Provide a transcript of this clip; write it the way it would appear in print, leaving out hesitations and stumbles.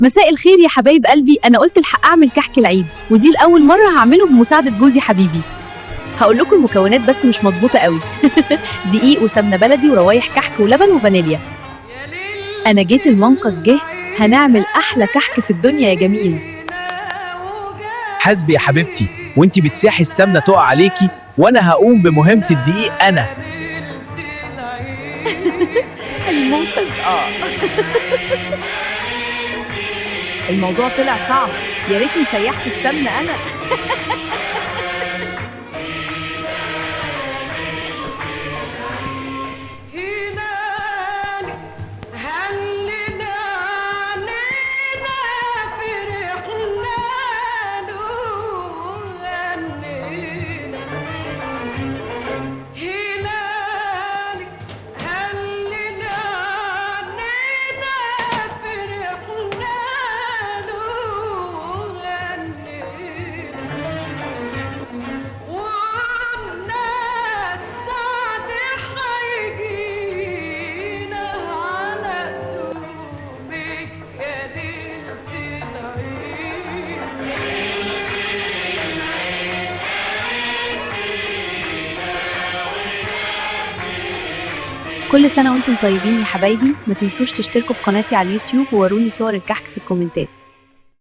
مساء الخير يا حبايب قلبي. انا قلت الحق اعمل كحك العيد، ودي لاول مرة هعمله بمساعدة جوزي حبيبي. هقول لكم المكونات بس مش مظبوطة قوي. دقيق وسمنه بلدي وروايح كحك ولبن وفانيليا. انا جيت المنقذ جه، هنعمل احلى كحك في الدنيا يا جميل. حاسبي يا حبيبتي وانتي بتسيحي السمنة تقع عليكي، وانا هقوم بمهمة الدقيق انا. المنقذ الموضوع طلع صعب، يا ريتني سيحت السمنة انا. كل سنة وانتم طيبين يا حبايبي. ما تنسوش تشتركوا في قناتي على اليوتيوب ووروني صور الكحك في الكومنتات.